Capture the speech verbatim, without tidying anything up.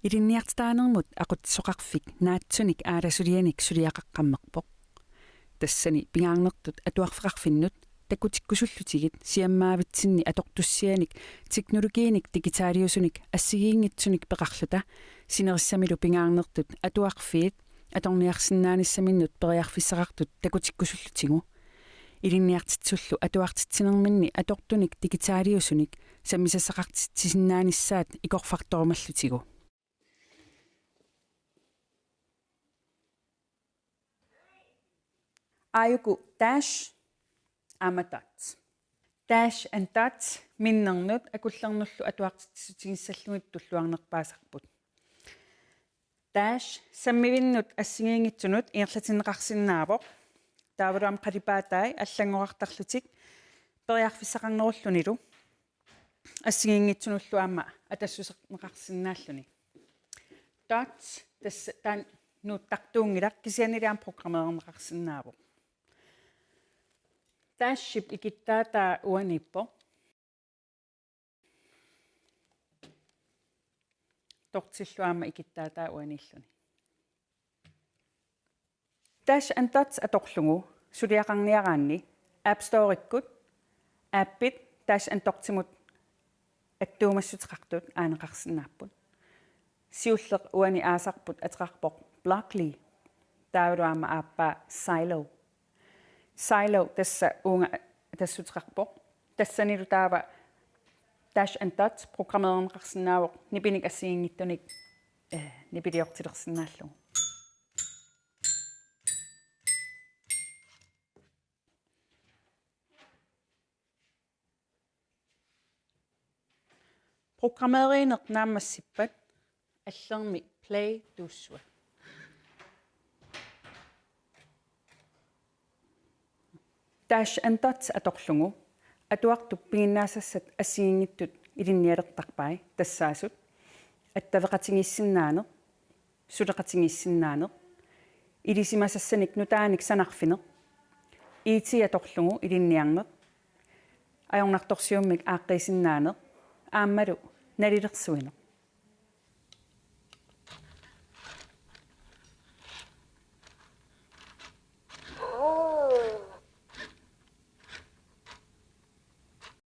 Ilinniartitaanermut aqutsisoqarfik naatsunik aalasulianik suliaqaqqammerpoq. Tassani pingaarnertut atuarfeqarfinnut takutikkusullutigit siammaavitsinni atortussianik teknologiinik digitaaliusunik assigiinngitsunik peqarluta sinerissamilu pingaarnertut atuarfiit atorniarsinnaanissaminnut periarfissaqartut takutikkusullutigu. Ilinniartitsisullu atuartitsinerminni atortunik digitaaliusunik sammisassaqartitsisinnaanissaat ikorfartorumallutigu. Aajuku Dash aamma Dots. Dash and Dots minnernut akullernullu atuartitsissutigissallugu tulluarnerpaasarput. Dash sammivinnut assigiinngitsunut ingerlatinneqarsinnaavoq. Taavalu aamma qalipaatai allanngorartarlutik periarfissaqarnerullunilu assigiinngitsunullu aamma atassuserneqarsinnaalluni. Dots tassa taanna nuuttartuunngilaq kisiannili aamma programmeerneqarsinnaavoq. Daship ikittaataa uaniippoq. Dotsillu aamma ikittaataa uaniilluni. Dash and Dots atorlugu suliaqarniaraanni App Store-ikkut appit Dash and Dotsimut attuumassuteqartut aaneqarsinnaapput. Siulleq uani aasarput ateqarpoq Blockly. Taavalu aamma aappaa Silo. Silo tassa uunga atassuteqarpoq. Tassanilu taava Dash and Dots programmeerneqarsinnaavoq nipinik assigiinngitsunik, eh, nipiliortilersinnaallugu. Programmeerineq naammassippat allermi play tuussua. Dash and Dots atorlugu atuartup piginnaasassat assigiinngitsut ilinnialertarpai tassaasut attaveqatigiissinnaaneq, suleqatigiissinnaaneq, ilisimasassanik nutaanik sanarfineq, I T atorlugu ilinniarneq, ajornartorsiummik aaqqiisinnaaneq, aammalu nalilersuineq.